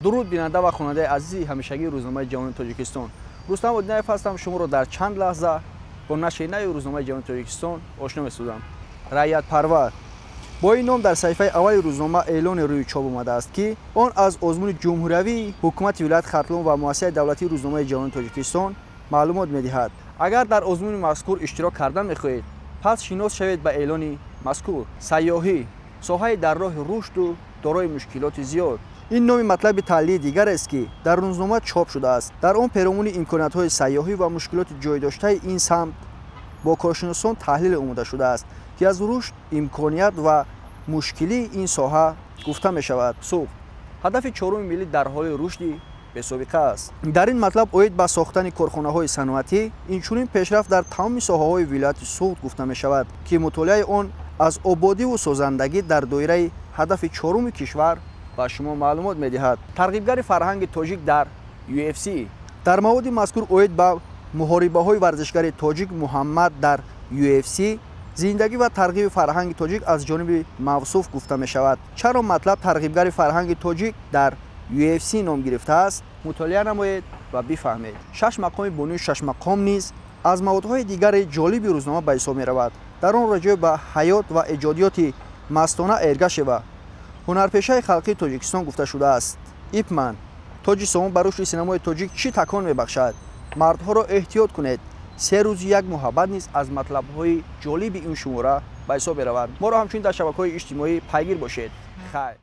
Дуруд, бинанда ва хонандаи азизи ҳамешагии рӯзномаи Ҷавони Тоҷикистон. Рустам Одинаев ҳастам. Шуморо дар чанд лаҳза бо нашри нави рӯзномаи Ҷавони Тоҷикистон ошно месозам. Раъятпарвар бо ин ном дар саҳифаи аввали рӯзнома эълоне рӯи чоп омадааст, ки он аз озмуни ҷумҳуриявии ҳукумати вилояти Хатлон ва муассисаи давлатии рӯзномаи Ҷавони Тоҷикистон маълумот медиҳад. Агар дар озмуни мазкур иштирок кардан мехоҳед, пас шинос шавед ба эълони мазкур. Сайёҳӣ соҳаи дар роҳи рушду дорои мушкилоти зиёд. Ин номи матлаби таҳлили дигарест, ки дар рӯзнома чоп шудааст. Дар он перомуни имкониятҳои сайёҳӣ ва мушкилоти ҷойдоштаи ин самт бо коршиносон таҳлил омода шудааст, ки аз рушд, имконият ва мушкилии ин соҳа гуфта мешавад. Суғд ҳадафи чоруми миллӣ дар ҳоли рушди бесобиқа аст. Дар ин матлаб оид ба сохтани корхонаҳои саноатӣ, инчунин пешрафт дар тамоми соҳаҳои вилояти Суғд гуфта мешавад, ки мутолиаи он аз ободиву созандагӣ дар доираи ҳадафи чоруми кишвар ба шумо маълумот медиҳад. Тарғибгари фарҳанги тоҷик дар UFC. Дар маводи мазкур оид ба муҳорибаҳои варзишгари тоҷик Муҳаммад дар UFC, зиндагӣ ва тарғиби фарҳанги тоҷик аз ҷониби мавсуф гуфта мешавад. Чаро матлаб тарғибгари фарҳанги тоҷик дар UFC ном гирифтааст, мутолиа намоед ва бифаҳмед. Шаш мақоми бонуи шашмақом низ аз маводҳои дигари ҷолиби рӯзнома ба ҳисоб меравад. Дар он роҷеъ ба ҳаёт ва эҷодиёти Мастона Эргашева, ҳунарпешаи халқии Тоҷикистон, гуфта шудааст. Ипман тоҷи сомон ба рушди синамои тоҷик чӣ такон мебахшад? Мардҳоро эҳтиёт кунед, се рӯзи як муҳаббат низ аз матлабҳои ҷолиби ин шумора ба ҳисоб меравад. Моро ҳамчунин дар шабакаҳои иҷтимоӣ пайгир бошед. Хайр.